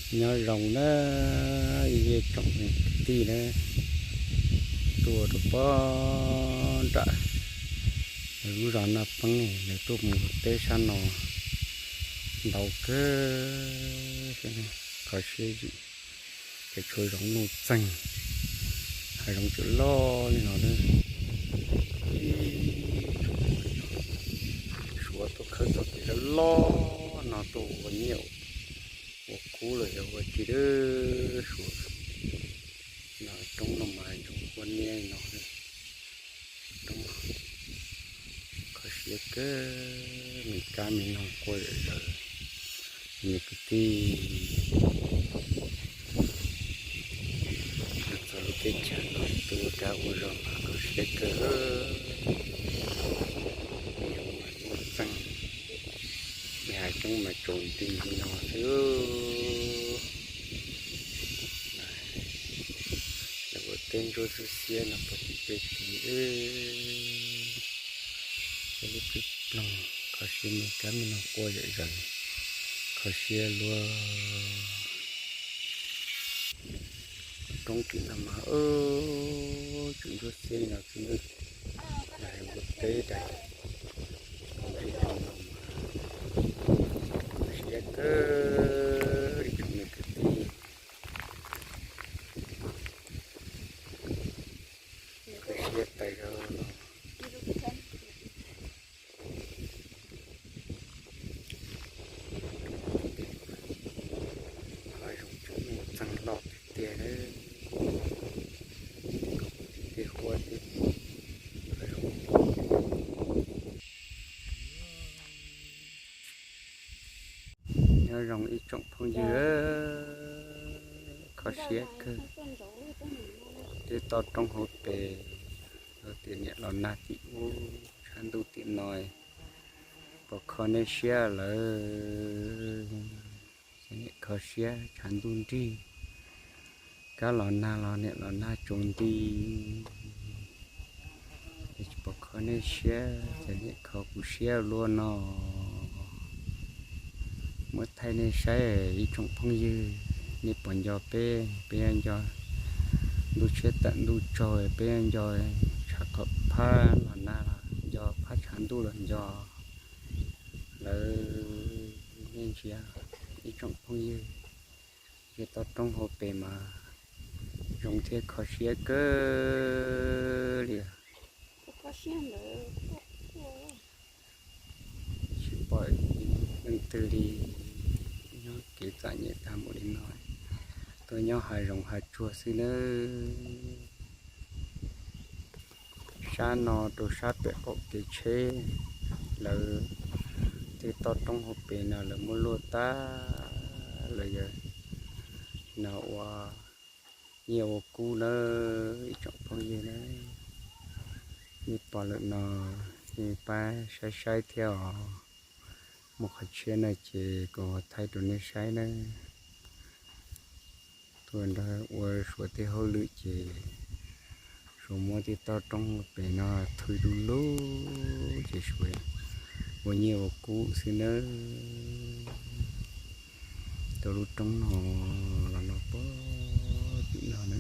Nyob zoo na, ib tsoom kwv tij na, tuaj rau pob nram lub zos Naj Peeb, nws tuaj mus teb sab no ntau kawg, kho siab zim, ces tshuav zoov nuj txeeg, hav zoov tseem loj li no na. Suav tuaj khawb txoj kev loj loj no tuaj ua nyiaj ua kub los yog ua ci, suav no roob no mas ntsoov ua niaj no, roob kho siab kawg, me kab me noog quaj zom zaws, me kwv tij. Txog lub teb chaws no tuaj ua dab ua zog mas kho siab kawg, me hav zoov mas tsaus nti li no xwb. Lawv ua teb ntsuab xwb xiab no puag tim peb tid, peb lub pib ploog, kho siab me kab me noog quaj zom zaws, kho siab luaj. Roob tim no mas tseem ntsuab xiab li no xwb, ua teb daim, siab kawg li tsoom me kwv tij, kho siab tas zog. Hav zoov tseem txeeg loj tiag tiag, tej huab tej, hav zoov. Nyob zoo ib tsoom phooj ywg, kho siab kawg. Tej toj roob hauv pes, tias niam los nag tim ub, tshav ntuj tim no, puas kho nej siab lawm? Ces niam kho siab, tshav ntuj nrig, kab los nag los niam los nag tsaus nti, es tsis pom kho nej siab, ces niam kho kuv siab luaj no. Muab thaij nej saib ib tsoom phooj ywg, nej puas nco peb? Peb nco ntuj tshiab tawm ntuj tsaug, peb nco tshav qhov phab los nag los nco, phab tshav ntuj los nco lawm. Nej ntsia ib tsoom phooj ywg, tej toj roob hauv pes mas zoo thiab kho siab kawg li. Tsis pom leej twg li, nyob kev txom nyem tag npaum li no, tuaj nyob hav zoov hav tsuag xwb nawb. Sab no rau sab pem qaum kev tsheb, lawv tej toj roob hauv pes no lawv muab luaj tag, lawv yog no ua nyiaj ua kub nawb ib tsoom phooj ywg na. Nej pom lawm no, nej pab saib saib thiab os. Muaj qhov tshiab no ces kuv thaij rau nej saib nawb. Tuaj nrog ua Suav tej hauj lwm ces Suav muab tej toj roob pem no thwj du lug ces Suav ua nyiaj ua kub xwb nawb. Rau lub roob no los no puag tim no na,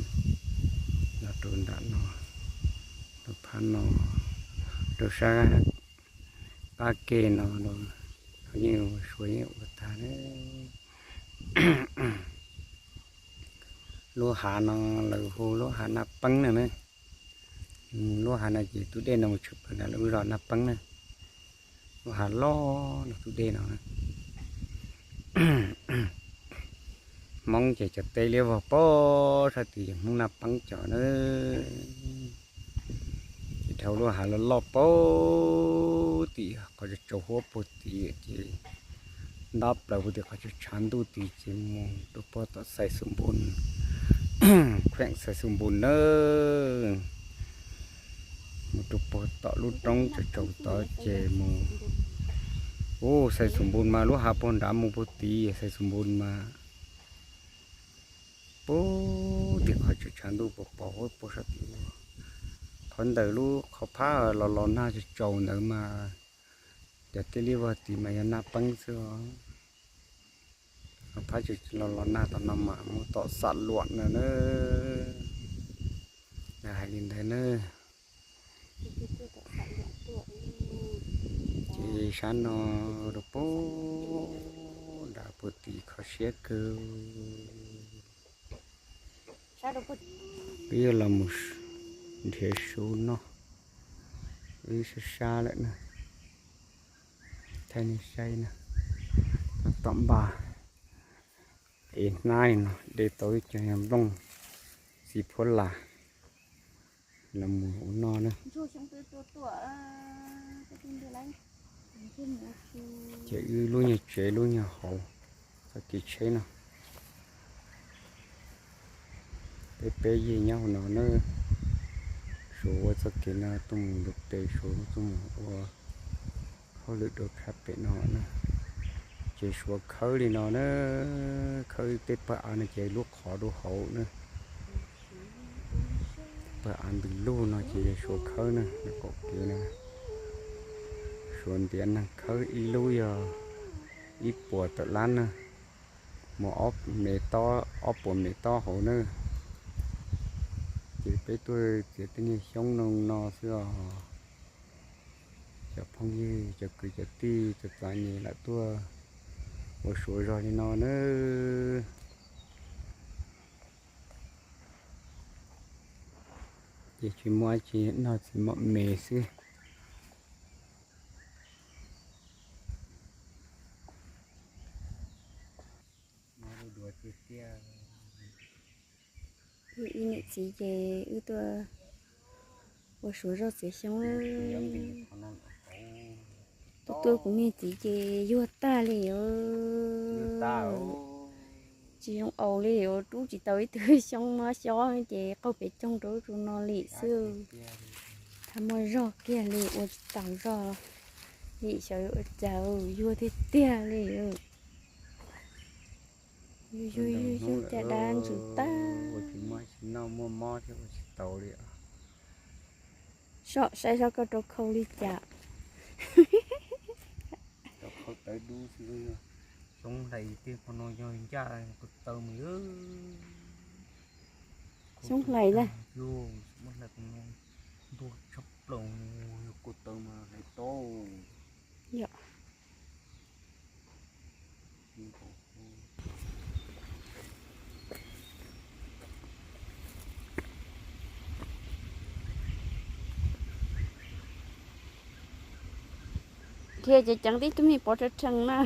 los rau nram no, rau phab no, rau sab qab ke no los yeej Suav yeej ua tag na. Lub hav no lawv hu lub hav Naj Peeb no na. Lub hav no ces tus dej no mus tshwm plaws nram lub zos Naj Peeb na. Lub hav loj no tus dej no na. Hmoob ces cov teb liab vog pem sab tid, Hmoob Naj Peeb cov na. Ces dhau lub hav loj loj pem tim qhov tsaus huab puag tid ces ntab plaws puag tim qhov tshav ntuj tid ces mus rau puag tom Xais Xus Npus, kheem Xais Xus Npus nawb. Mus rau puag tom lub roob tsaus tsaus tod ces mus, u, Xais Xus Npus mas lub hav puag nrad mus puag tid Xais Xus Npus mas puag tim qhov tsaus tshav ntuj pos pos huab puag sab tid. Qhov ntawm lub qhov phab los los nag tsaus tsaus ntawd mas cov teb liab vog tid mas yog Naj Peeb xwb os. phab tseem tsis los los nag tom no mas mus tom Xam Luam no na. Hais li ntawd na. Ces sab no rau puag nram puag tim kho siab kawg. Wb yuav los mus nrhiav su noj, wb sab sab lawm na. Thaij nej saib na, tom npas es hnab no de tau ib co nplooj txiv phuab las los mus ua noj na. Ces wb lub nyuag tsev lub nyuag hauv txoj kev tsheb no, peb peb yig nyob hauv no na. Suav ua txoj kev no tuaj mus ntu tes, Suav tuaj mus ua hauj lwm rau khab pem no na. Ces Suav khawb li no na, khawb tej pawg av no ces lub qhov rau hauv na. Pawg av ntws lug no ces yog Suav khawb na, kaum kev na. Suav ntiav neeg khawb ib lub yog ib puas tawm lab na, mus ob me tob, ob puas me tob hauv na. Ces peb tuaj txiav tej niag xyoob no no xwb os. Cov phooj ywg, cov kwv cov tij, cov txom nyem lam tuaj ua Suav zog li no na. Ces tsis muaj dab tsi, noj txiv mom me xwb. Wb niam txiv ces wb tuaj ua Suav zog txiav xyoob. Tuaj tuaj kuv niag txiv ces yuag tag li os. Tsis zoo aus li os, rub tsis tau ib tug xyoob mab xyob ces qaug pem coog rau ub rau no li xwb. Thaum muaj zog kiag li ua tsis taus zog li, xyov yuav ua cas, yuag tiag tiag li. Yuag yuag yuag cas dab ntsws tag. Ua tsis muaj tsis noj, muaj mob thiab ua tsis taus li. Saib saib koj rau khau li cas. Rau khau tawv dub xwb. Xyoob hlais tej qhov no yog ncaj kuv taw mas. Xyoob hlais na. Yog xyoob hlais kuv no ntuag tshaj plaws, yog kuv taw mas hlais tau. Yog. Dhia ceev ceev tib tug me pov rhawv rhees na.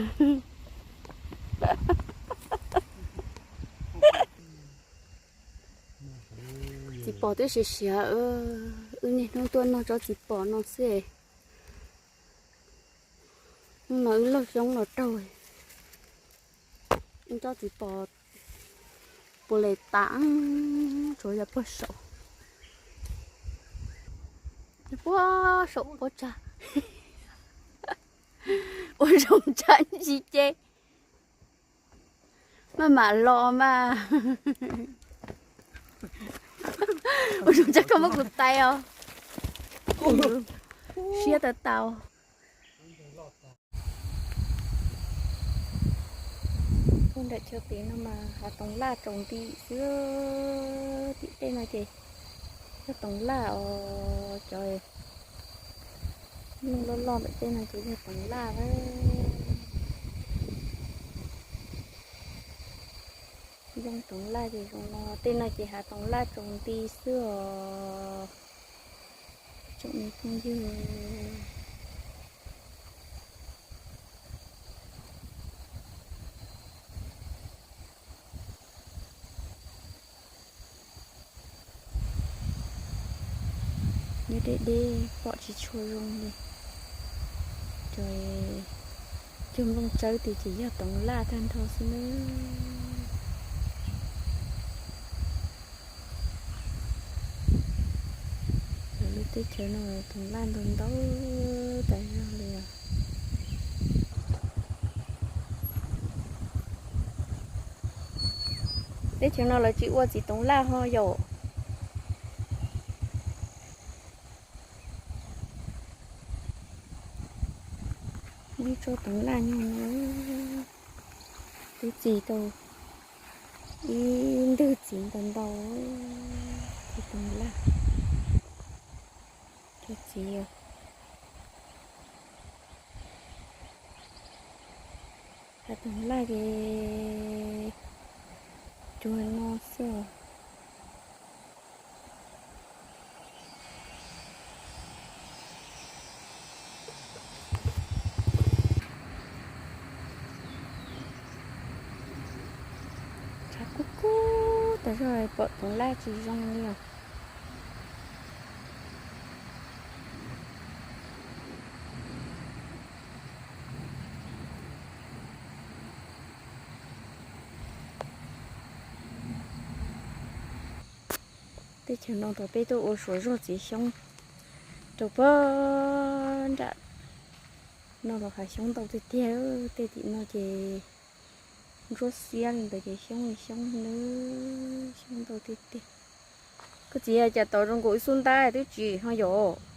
Txiv pos twb siav siav, wb niaj hnub tuaj noj tsob txiv pos no xwb. Hnub no wb laug xyoob los raug, wb tsob txiv pos puas le tas, tsuav yog puag saum, puag saum puab tsag. Ua zoo tshaj ntsis ces maj mam los mas. Ua zoo tshaj koj muab kuv tais os. Siab tau tau. Tuaj nram chaw tid no mas hav toov laj tsaus nti xwb. Tim tej no ces yog toov laj os, cov nplooj loj loj ntawm tej no ces yog toov laj lawm. Zoo toov laj ces zoo no, tej no ces hav toov laj tsaus nti xwb os. Tsoom me phooj ywg, nyob deb deb pom tsis tshua zoo li. Cov, cov nplooj tsawb tid ces yog toov laj tag nrho xwb nawb. Lawv lub teb chaws no toov laj ntau ntau tas zog li os. Teb chaws no lawv tsis ua txiv toov laj ho yom. Ib tsob toov laj nyuag no. Ib txiv tau, ib ntwg txiv ntau ntau, txiv toov laj, cov txiv, cov toov laj ces cuag no xwb. Tshav kub kub tas zog pom toov laj tsis zoo li os. Teb chaws no tau peb tuaj ua suav zog txiav xyoob rau pag nram no los hav xyoob ntau tiag tiag. Tej tim no ces ntsuab xiab li ntawd ces xyoob li xyoob nawb, xyoob ntau tiag tiag. Koj txiv, cas tau zoo nkaus ib xub ntab twb tsis ho yom?